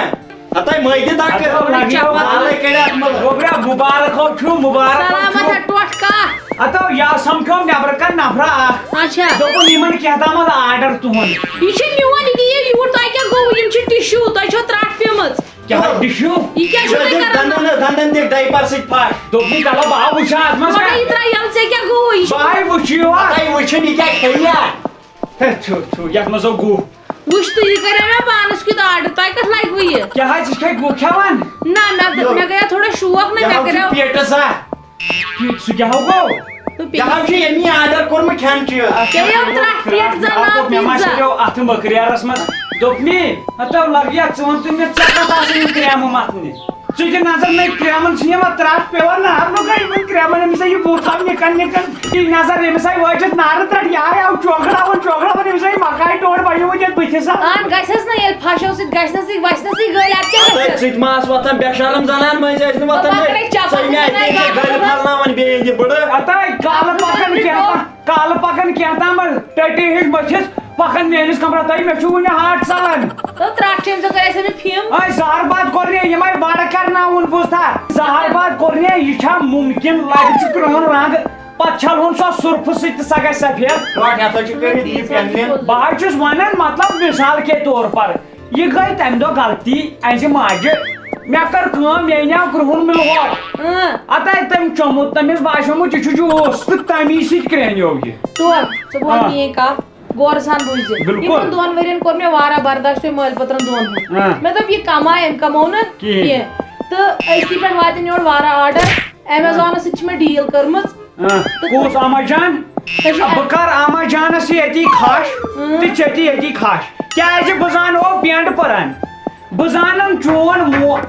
ہتاے مٲگِتھ اکھ۔ ہتو لگیو۔ نالے کڑیتھ مہ۔ گوٚبرا، مُبارک ہو چھُ، مُبارک ہو سلامت چھُ۔ ہے، ٹوٹھ کاہ۔ ہتو یا سمکھیو نیبرٕ کن نفرا اکھ۔ اچھا۔ دوٚپُن یِمن کیٛاہ تامتھ آرڈر تُہُنٛد۔ یہِ چھُ میون، یہِ دِیِو یوٗر، تۄہہِ کیٛاہ گوٚوُ؟ یِم چھِ ٹِشوٗ، تۄہہِ چھو ترٛٹھ پیمٕژ۔ کیٛاہ ٹِشوٗ؟ یہِ کیٛاہ چھُو تُہۍ کران؟ دندن، دندن دِکھ ڈایپر سۭتۍ پھش۔ دوٚپنُے تلو بہٕ ہا وٕچھِ ہا اتھ منٛز گۄڈے کیٛاہ۔ یہِ ترٛاو یلہٕ، ژےٚ کیٛاہ گوٚوُے؟ یہِ چھُ بہٕ ہاے وٕچھِ یور۔ ہتاے وٕچھُن یہِ کیٛاہ کھیٚیہِ۔ ہے، چھُ، چھُ، یتھ منٛز ہو گُہہ۔ وٕچھ تہٕ، یہِ کریو مےٚ پانس کیُتھ آرڈر، تۄہہِ کتھ لگوٕ یہِ؟ کیٛاہ حظ، ژٕ چھکھے گُہہ کھٮ۪وان؟ نہ، مےٚ، یو۔ مےٚ گٔیو تھوڑا شوق نہ، یہِ مےٚ حظ چھُ کریو۔ پیٹس ہا۔ یہِ، سُہ کیٛاہ ہو گوٚو؟ تہٕ یہِ حظ چھُ ییٚمی آرڈر کوٚرمُت کھٮ۪ن چیٖز۔ ژےٚ یو ترٛٹھ پٮ۪ٹھ زن، آو دوٚپ، مےٚ ما پِزا۔ چھِ یو اتھٕ مٔکریرس منٛز۔ دوٚپ مےٚ، مطلب، لگ یا ژٕ وَن تہٕ مےٚ، ژےٚ کتھ آسان یِم کرٛیمہٕ متھنہِ؟ ژٕ تہِ نظر نَے کرٛیمَن چھِ یِوان ترٛٹھ پٮ۪وان نارنُک ہا یِمَن کرٛیمَن، أمِس ہا یہِ بُتھ ہاو نِکَن نِکَن۔ تی نظر، أمِس ہاے وٲتِتھ نارٕ ترٛٹھ، یارٕ آو چوکھڑاوُن، چوکھڑاوُن، أمِس ہاے مکاے ٹوٹھ بَنیومُت یَتھ بٕتھِس ہا۔ اَتھ گژھٮ۪س نہ ییٚلہِ پھَشو سۭتۍ گژھِ نہ سۭتۍ، وَسہِ نہ سۭتۍ گٔلۍ، اَتھ کیٛاہ اَتھ گژھٮ۪س؟ سۭتۍ ما آسہٕ وۄتھان بے شرم زنان مٔنٛزۍ ٲسۍ نہٕ وۄتھان بہٕ مۄکلے مےٚ۔ چپل ژٕ مےٚ تہِ اَتہِ نَے ژےٚ گٔلۍ گژھُن۔ پھَلناوان بیٚیہِ یہِ بٕڑٕ۔ ہَتاے کالہٕ پَکان کینٛہہ تام۔ کالہٕ پکان کینٛہہ تام ٹٔٹی ہِش مٔتھِتھ پکان میٲنِس کمرس تام، مےٚ چھُ وُنہِ ہاٹ ژلان۔ تو ترٛٹھ چھِ أمۍ، ژےٚ کَرے سا مےٚ فِم۔ أے زہر باد کوٚر مےٚ، یِمے بڑٕ کرناوُن بوٗزتھا؟ زہر باد کوٚر مےٚ، یہِ چھا مُمکِن لگہِ ژٕ کرٛہُن رنٛگ، پتہٕ چھلہون سۄ سُرفہٕ سۭتۍ تہٕ سۄ گژھِ سفید؟ ٹوٹھ ہسا چھِ کٔرِتھ یہِ پٮ۪نلہِ۔ بہٕ حظ چھُس ونان، مطلب مثال کے طور پر، یہِ گٔے تَمہِ دۄہ غلطی اَسہِ ماجہِ۔ مےٚ کٔر کٲم، مےٚ اَنیٛاو کرٛہُن مِلہوک۔ اۭں۔ اَتھ آے تٔمۍ چوٚمُت، تٔمِس باسیومُت یہِ چھُ جوٗس، تہٕ تَمی سۭتۍ کرٛینیو یہِ۔ ٹوٹھ، ژٕ بوز آ۔ میٛٲنۍ کَتھ، غورٕ سان بوٗزِ۔ بِلکُل۔ یِمَن دۄن ؤرِین کوٚر مےٚ واریاہ برداش تۄہہِ مٲلۍ پٔترَن دۄن ہُنٛد۔ آ۔ مےٚ دوٚپ، یہِ کَمایہِ، أمۍ کَموو نہٕ کِہیٖنۍ۔ کینٛہہ۔ تہٕ أزکی پٮ۪ٹھ واتن یورٕ واریاہ آرڈر۔ Amazon-س سۭتۍ چھِ مےٚ deal کٔرمٕژ۔ آ، کُس اما جان؟ تۄہہِ چھُ آ، بہٕ کر اما جانس ییٚتی خش اۭں۔ تہٕ ژےٚ تہِ ییٚتی خش۔ کیازِ بہٕ زانو پینڈ پران۔ بہٕ زانن چون مو-،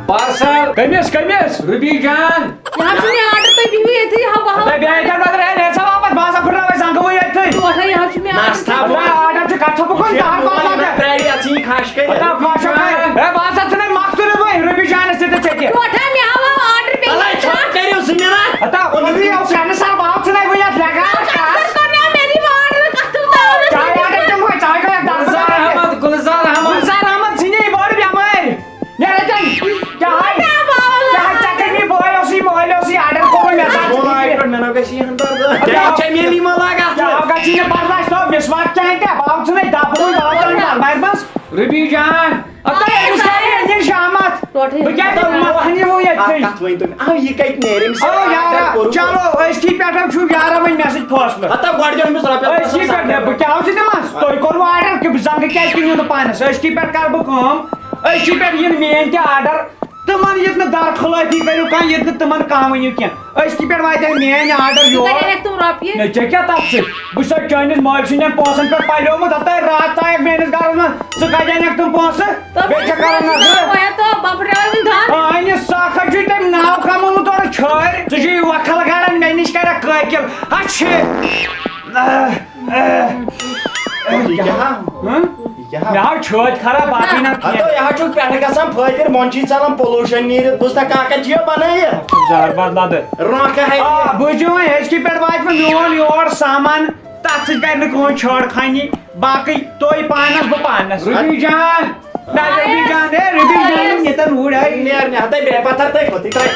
پارسل۔ کٔمِس، کٔمِس؟ روبی جان۔ یہِ حظ چھُ مےٚ آرڈر، تُہۍ بِہِو ییٚتھی، ہا، بہٕ ہاو۔ تۄہہِ بیٚیہِ کیٛاہ نظر؟ ہے، نیر سا واپس، بہٕ ہسا پھٕٹراوے زنٛگہٕ وٕے ییٚتھٕے۔ ٹوٹھے، یہِ حظ چھُ مےٚ آرڈر۔ نستھا۔ ہے، آرڈر چھُ کتھ چھُ بہٕ کُن، یہِ تہٕ ہر بہٕ پتہٕ وَنہٕ ترٛاوِ اَتھ ژھٕنہِ خش کٔرِتھ۔ ہے، بہٕ ہسا ژھٕنے مۄختہٕ روٚدمُے، روبی جانس تہِ تہٕ ژےٚ تہِ۔ ٹوٹھے، مےٚ ہاو آرڈر بیٚیہِ۔ تلے، ژھۄپ کٔرِو زٕ منٹ۔ ہتا، اوٚنُے یہِ اوس کرنہٕ سر، بہٕ آو ژھٕنے وٕنہِ اتھ لیکھان۔ کتھ کٔر مےٚ، مےٚ دی آرڈر، کتھ تِم تاونس چاے منٛز آرڈر کٔر۔ دِمہٕ، چاے گٔے اکھ ڈبہٕ گُلزار کٔرِتھ۔ احمد، گُلزار احمد۔ گُلزار احمد ژھٕنے یہِ بٔڑ بٮ۪مٲرۍ۔ نیرے تَن۔ کیٛاہ ہاے؟ کیٛاہ ہاے؟ ژےٚ کٔرۍ مےٚ بٲے اوسُے، مٲلۍ اوسُے آرڈر کوٚرمُت مےٚ سۭتۍ۔ بوے پٮ۪ٹھ مےٚ نہ گژھِ یہِ ہن برداشت۔ کیٛاہ؟ ژےٚ میلی ما لاگہِ اَتھ کیٛاہ منٛز؟ گژھِ نہٕ برداشت، سۄ مسواک چانہِ تہِ، بہٕ آو ژھٕنے دَبہٕ وٕنۍ، بہٕ آو ژھٕنے مَرمَس۔ رُبی جان۔ ہتا أمِس کَرِ أنِن شامَتھ۔ ٹوٹھٕے بہٕ کیٛاہ کَرٕ مَتھ ہَنہِ وۄنۍ اَتھٕے؟ اَکھ کَتھ ؤنۍ تو مےٚ۔ اَو یہِ کَتہِ نیرِ أمِس او آرڈر یارا، کوٚرمُت؟ چلو أزکی پٮ۪ٹھ چھُو یارا وۄنۍ مےٚ سۭتۍ فٲصلہٕ۔ ہتا گۄڈٕ دِیُن أمِس رۄپیَس أزکی پٮ۪ٹھ، بہٕ کیٛاہ اوس یہِ دِمَس؟ تُہۍ کوٚروٕ آرڈر کہِ بہٕ زنٛگہٕ کیٛازِ کِنۍ یُن نہٕ پانَس؟ أزکی پٮ۪ٹھ کَرٕ بہٕ کٲم، أزکی پٮ۪ٹھ یِن میٛٲنۍ تہِ آرڈر۔ تِمن یُتھ نہٕ درخلٲفی کٔرِو کانٛہہ، یُتھ نہٕ تِمن کانٛہہ ؤنِو کینٛہہ۔ أزکہِ پٮ۪ٹھ واتہِ میٲنۍ آرڈر ژٕ یور۔ کَتہِ اَنَکھ تِم رۄپیہِ؟ نہ، ژےٚ کیٛاہ تَتھ سۭتۍ؟ بہٕ چھُسے چٲنِس مٲلۍ سٕنٛدٮ۪ن پونٛسَن پٮ۪ٹھ پَلیومُت، ہَتاے راتھ ژایَکھ میٲنِس گَرَس منٛز، ژٕ کَتہِ اَنَکھ تِم پونٛسہٕ؟ تہٕ بیٚیہِ چھےٚ کَران نَظرٕ۔ وۄنۍ تو بَفراوٕنۍ دَنٛد۔ آ، یہِ سَکھ چھُے تٔمۍ ناو کَمومُت اورٕ چھٲرۍ، ژٕ چھُے وۄکھَل گَران مےٚ نِش کَرَکھ قٲقِل۔ ہَتھ چھِ۔ آ، آ، آ، یہِ کیٛاہ؟ ہہ؟ مےٚ حظ چھٲتۍ خراب، باقٕے نہ ہتو، کینٛہہ۔ یہِ حظ چھُ پٮ۪ٹھٕ گژھان فٲطر، مۄنٛجہِ چھُے ژلان، pollution نیٖرِتھ۔ بوٗزتھا کاکا جِیو بنٲیِتھ؟ زہر بد لدٕ۔ رونٛقہٕ ہَے آ، دِیہِ۔ بہٕ چھُس وۄنۍ ہیٚچھکہِ پٮ۪ٹھ واتہِ مےٚ میون یور سامان، تَتھ سۭتۍ کَرِ نہٕ کٕہٕنۍ چھٲڑ خانی۔ باقٕے تُہۍ پانَس، بہٕ پانَس۔ رُبی جان، نہ، رُبی جان، ہے، رُبی جان، ییٚتٮ۪ن اوٗرۍ آیہِ۔ نیر، نیر، ہَتَے بے پَتھر تَے کھوٚتٕے تَے۔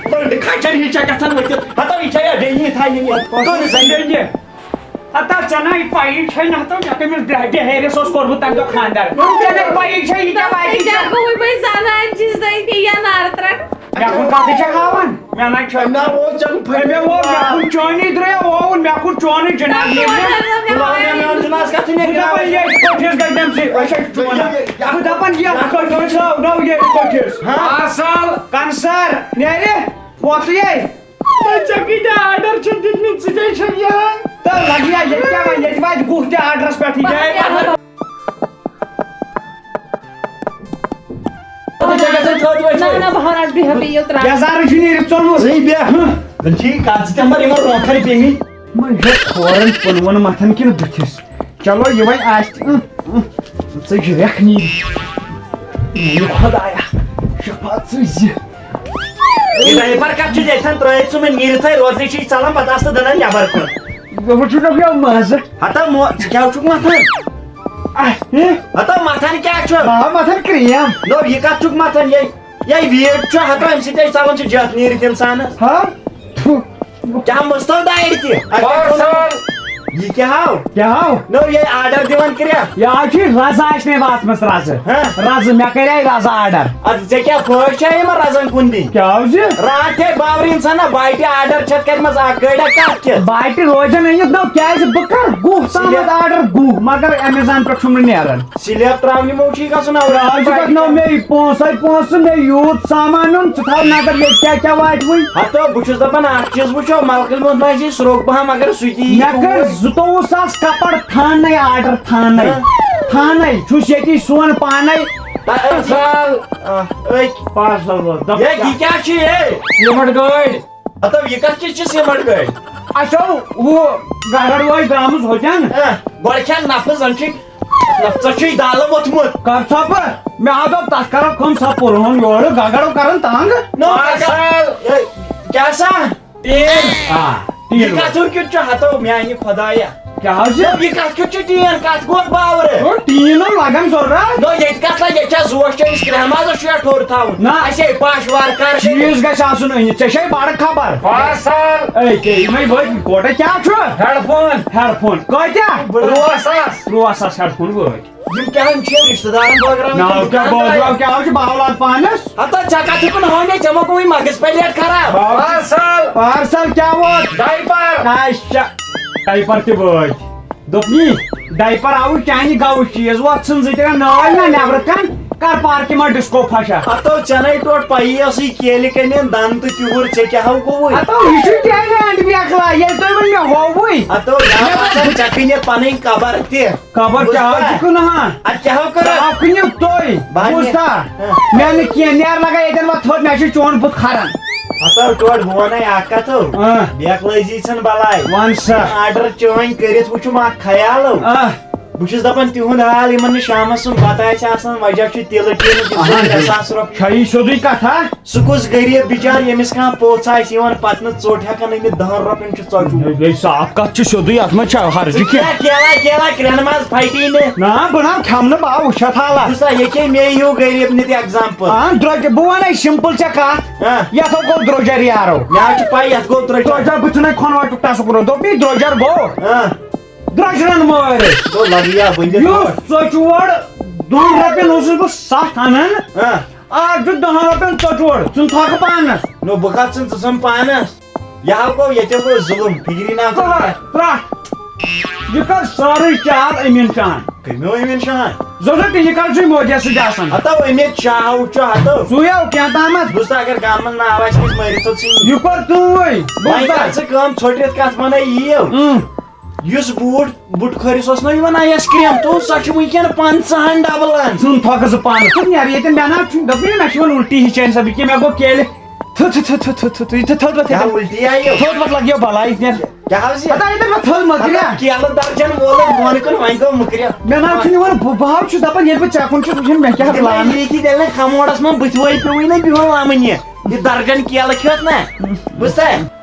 بٔنٛڈٕ کھَجر ہی چھےٚ گژھان ؤتھِتھ۔ ہَتَو، یہِ چھےٚ یا بیٚیہِ یہِ تھاے نہٕ یَتھ۔ کٔر زَن بیٚیہِ۔ ہتا ژےٚ نہ پَیی چھے نہ، ہتا مےٚ کٔمِس بہٕ بہیرِس اوس کوٚرمُت تَمہِ دۄہ خانٛدر۔ ژےٚ نہ پَیی چھے یہِ کیٛاہ واتہِ ژےٚ۔ ژےٚ گوٚوُے وۄنۍ زنان چیٖز دٔے کہِ یا نارٕ ترٛٹھ۔ مےٚ کُن کَتھ چھَکھ ہاوان؟ مےٚ نہ چھُ۔ نہ، اوس ژےٚ کُن پھٔلۍ۔ مےٚ ووٚن، مےٚ کُن چٲنی درٛاو، ووٚن، مےٚ کُن چونٕے جناب۔ نہ، نہ، نہ، نہ، نہ، نہ، نہ، نہ، نہ، نہ، نہ، نہ، نہ، نہ، نہ، نہ، بہٕ دَپان، یہِ کٔٹھِس گژھِ تَمہِ سۭتۍ۔ أسۍ حظ چھِ وَنان۔ بہٕ دَپان، یَتھ کٔٹھِس، نہ، نہ، یہِ کٔٹھِس۔ ہاں۔ آسال۔ کنسر، نیرِ، وۄتھ یے۔ تہٕ ژےٚ کۭتیٛاہ آرڈر چھِ دِتمٕتۍ، ژٕ تے چھَکھ یِہوٚے۔ تہٕ لَگہِ یا ییٚتہِ کیٛاہ وَنہِ، ییٚتہِ واتہِ گُہہ تہِ آرڈرَس پٮ۪ٹھٕے۔ نہ، نہ، بہٕ ہَرٕ بیٚہہ، بیٚیہِ یہِ ترٛاو۔ یزارٕ چھُ نیٖرِتھ ژوٚلمُت۔ ژٕے بیٚہہ۔ ہہ۔ زَن چھِ یہِ کَتھ زِ تَمہِ پَتہٕ یِمَن رونٛکھَن پیٚمٕتۍ۔ یِمَن چھِ کھورَن پٕنوُن مَتھان کِنہٕ بٕتھِس؟ چلو، یہِ وۄنۍ آسہِ تہِ، اۭں، اۭں، ژٕ چھِ رٮ۪کھ نیٖرِتھ۔ میٛانہِ خۄدایا، شفا ژٕ زِ۔ یہِ diaper کَتھ چھُ ییٚتھٮ۪ن ترٛٲیِتھ ژٕ مےٚ نیٖرِتھٕے روزنٕے چھُے ژَلان، پَتہٕ آسہٕ ژٕ دَنٛدَن نٮ۪بَر کُن۔ دوٚپُن چھُنہ مےٚ مَزٕ۔ ہتا مو-، ژٕ کیٛاہ چھُکھ مَتھان؟ آہ، ہہ؟ ہتا مَتھان کیٛاہ چھُ؟ آ، مَتھان cream۔ نو، یہِ کَتھ چھُکھ مَتھان؟ یے، یے weight چھُ ہتا، اَمہِ سۭتۍ ہے ژَلان چھِ جَتھ نیٖرِتھ اِنسانَس۔ ہا؟ تھُو۔ کیٛاہ مُستَل دارِ تہِ؟ اَتہِ پانٛژھ ساس۔ یہِ کیٛاہ ہاو؟ کیٛاہ ہاو؟ نو، یے آرڈر دِوان کریکھ۔ یہِ آز چھُے رَزٕ آسہِ مےٚ واتمٕژ رَزٕ۔ ہہ؟ رَزٕ، مےٚ کریے رَزٕ آرڈر۔ اَدٕ ژےٚ کیٛاہ فٲیدٕ چھےٚ یِمن رَزن کُن دِنۍ؟ کیٛاہ حظ یہِ؟ راتھ ہے باورٕ اِنسان نہ باٹہِ آرڈر چھَتھ کَرِمَژ اَکھ گٲڑۍ اَکھ کَتھ کیٛاہ؟ باٹہِ روزن أنِتھ نو، کیٛازِ بہٕ کَرٕ گُہہ تامَتھ آرڈر گُہہ، مگر Amazon پٮ۪ٹھ چھُم نہٕ نیران۔ سِلیب ترٛاونہِ مو چھُے گژھُن اَوَے۔ آز چھُ پَتہٕ نو مے پونٛسَے پونٛسہٕ، مے یوٗت سامان نیُن، ژٕ تھاو نظر ییٚتہِ کیٛاہ کیٛاہ واتہِ وٕنۍ۔ ہَتو، بہٕ چھُس دَپان اَکھ چیٖز وٕچھو، مَلکَل منٛز ما آسہِ سرٛوگ پَہَم، مگر سُہ تہِ یی مےٚ کٔر توٗرۍ۔ زٕتووُہ ساس کَپَر تھانَے آرڈر، تھانَے۔ ہہ؟ تھانَے، چھُس ییٚتی سُوان پانَے۔ تہ-، سال، آ، أکۍ۔ پانٛژھ ساس ووت۔ دَپ ہے، یہِ کیٛاہ چھُ یے؟ سیٖمَٹھ گٲڑۍ۔ ہَتو، یہِ کَتھ کِژھ چھِ سیٖمَٹھ گٲڑۍ؟ اَسہِ اوس ہُہ گَگَر وٲلۍ درٛامٕژ ہوٚتٮ۪ن۔ ہہ، گۄڈٕ کھٮ۪ن نَفہٕ، زَن چھِ ژےٚ چھُے دالہٕ ووٚتھمُت۔ کر ژھۄپہٕ؟ مےٚ ہا دوٚپ تَتھ کرو کٲم، سۄ پُرہُن یورٕ گگڑو کران تنگ۔ نو، پانٛژھ سال۔ اے، کیٛاہ سا؟ ٹیٖن۔ آ، ٹیٖن۔ یہِ کَتھُر کیُتھ چھُ ہتو میانہِ خۄدایا؟ کیٛاہ حظ چھُ؟ نو، یہِ کَتھ کیُتھ چھُ ٹیٖن؟ کَتھ گوٚو باورٕ؟ او، ٹیٖن نہٕ لگان ضروٗرت۔ نو، ییٚتہِ کَتھ لگہِ؟ ییٚتہِ چھا زوش چٲنِس کرٛہمازَس چھُ یا ٹھوٚر تھاوُن؟ نہ۔ اَسے پَش وار کر۔ چیٖز گژھِ آسُن أنِتھ، ژےٚ چھے بڑٕ خبر۔ پانٛژھ سال۔ اے، کیٛاہ یِمے وٲتۍ کوٹے کیٛاہ چھُ؟ Headphone. Headphone. کۭتیٛاہ؟ ترٛواہ ساس۔ ترٛواہ ساس ہیڈ فون وٲتۍ۔ یِم کیٛاہ چھِ رِشتہٕ دارَن بٲگراوٕنۍ؟ ناو کیٛاہ بٲگراو؟ کیٛاہ حظ چھُ باولاد پانَس؟ ہتا ژےٚ کَتھ چھُکھ نہٕ ہٲومٕتۍ؟ ژےٚ ما گوٚوُے مَگَس پٮ۪ٹھ لیٹ خراب؟ پارسل۔ پارسل کیٛاہ ووت؟ ڈایپر۔ اچھا، ڈایپر تہِ وٲتۍ۔ دوٚپنی، ڈایپر آوُے چانہِ گَوُے چیٖز ووت ژھٕن زٕ تہِ نٲلۍ نہ نٮ۪برٕ کَن، کَر پارکہِ منٛز ڈِسکو پھَشا۔ ہتو ژےٚ نَے ٹوٹھ پَیی ٲسٕے کیلہِ کَنٮ۪ن دَنٛد تہٕ تیوٗر، ژےٚ کیٛاہ ہو گوٚوُے؟ ہتو یہِ چھُ ٹیلنٹ بیکھلا، ییٚلہِ تُہۍ وۄنۍ مےٚ ہووُے۔ ہتو یا باسان ژےٚ کٕنہِ پَنٕنۍ قبر تہِ۔ خبر کیٛاہ حظ چھُکھ نہٕ ہاں؟ اَدٕ کیٛاہ ہو کَرو؟ ژٕ ہاو کٕنِو تُہۍ۔ بہٕ بوٗزتھا؟ ہاں۔ مےٚ نہٕ کینٛہہ، نیر لگا ییٚتٮ۪ن وۄتھ تھوٚد، مےٚ چھُ چون بُتھ کھران۔ ہتو ٹوٹھ بہٕ وَنَے اَکھ کَتھ ہو۔ ہاں۔ بیکھ لٲزی ژھٕن بَلاے۔ وَن سا۔ آرڈر چٲنۍ کٔرِتھ وٕچھُم اَکھ خیال ہو۔ آہ۔ بہٕ چھُس دَپان تِہُنٛد حال، یِمَن نہٕ شامَس سُنٛد بَتہٕ آسہِ آسان، وجہ چھُ تِلہٕ ٹیٖنہٕ تِم اَہَن۔ ترٛےٚ ساس رۄپیہِ۔ چھا یہِ سیوٚدُے کَتھا؟ سُہ کُس غریٖب بِچار، ییٚمِس کانٛہہ پوٚژھ آسہِ یِوان، پَتہٕ نہٕ ژوٚٹ ہٮ۪کان أنِتھ، دَہَن رۄپیَن چھُ ژۄچہِ۔ ہے، صاف کَتھ چھِ سیوٚدُے، اَتھ منٛز چھا حرجہِ کینٛہہ؟ کیٛاہ کیلا، کیلا، کرٛٮ۪نہٕ منٛز پھٹی نہٕ۔ نہ، بہٕ نہ کھٮ۪مہٕ نہٕ، بہٕ آو وٕچھَتھ حالہ۔ بہٕ سا، ییٚکے مے ہیوٗ غریٖب نِتھ example۔ آ، درٛۄجہِ، بہٕ وَنَے simple ژےٚ کَتھ۔ آ۔ یَتھ ہو گوٚو درٛوجَر یارو۔ مےٚ حظ چھِ پَے، یَتھ گوٚو درٛوجَر۔ درٛوجَر، بہٕ چھُنَے کھۄنہٕ وَٹُک ٹَسُک روٚٹ۔ دوٚپُے درٛوجَر گوٚو۔ آ۔ درٛوجرَن مٲرِتھ۔ گوٚو لَگہٕ یا بٔنِتھ۔ یُس ژۄچہِ ووٚڑ دۄن رۄپیَن اوسُس بہٕ سَتھ اَنان۔ آ۔ آز چھُ دَہَن رۄپیَن ژۄچہِ ووٚڑ، ژٕ تھاوکھ پانَس۔ نو، بہٕ کَتھ ژٕ، ژٕ ژھٕن پانَس۔ یہِ ہا گوٚو، ییٚتہِ گوٚو ظُلُم، فِکری نہ ژٕ۔ ترٛٹھ، ترٛٹھ۔ یہِ کَر سٲرٕے چال أمیٖن شاہَن۔ کٔمۍ ہو أمیٖن شاہَن؟ زوزو تہِ یہِ کَر چھُے مودیَس سۭتۍ آسان۔ ہَتو أمیٖن شاہ ہو چھُ ہَتو۔ سُے ہو کینٛہہ تامَتھ۔ بوٗزتھا، اگر گامَن ناو آسہِ کٲنٛسہِ مٲرِتھ ژھٕن۔ یہِ کوٚر تُہٕے۔ وۄنۍ بوٗزتھا؟ کَر ژٕ کٲم، ژھوٚٹرِتھ کَتھ وَنَے یِیِو۔ اۭں۔ یُس بوٗٹ، بُٹہٕ کھٲرِس اوس نہ یِوان ice cream، تو سۄ چھِ وٕنکٮ۪ن پنٛژاہَن ڈبلَن۔ ژھٕن تھۄکہٕ زٕ پانَس۔ ژٕ نیر ییٚتٮ۪ن، مےٚ نہ چھُ، دوٚپمَے مےٚ چھِ یِوان اُلٹی ہِش چانہِ سبہٕ، یہِ کیٛاہ مےٚ گوٚو کیلہِ؟ تھُ، تھُ، تھُ، تھُ، تھُ، تھُ، تھُ، یہِ تھٔد وۄتھ کیٛاہ ییٚتٮ۪ن۔ اُلٹی آیہِ؟ تھٔد وۄتھ لَگہِ یہِ بَلاے، نیر۔ کیٛاہ حظ یہِ؟ پتہ ییٚتہِ مےٚ تھٔز مٔکریا۔ کیلہٕ درجن وولُکھ بۄن کُن، وۄنۍ گوٚو مٔکرِ۔ مےٚ نہ حظ چھُنہٕ یِوان، بہٕ بہٕ حظ چھُس دَپان ییٚلہِ بہٕ ژےٚ کُن چھُس وٕچھان مےٚ کیٛاہ دِمے لان۔ ییٚتی تیٚلہِ نہٕ کھموڈس منٛز بٕتھِ وٲے پیوٚوُے نہ بِہُن لمٕنہِ۔ یہِ درجن کیلہٕ کھیوٚت نہ، بوٗزتھا؟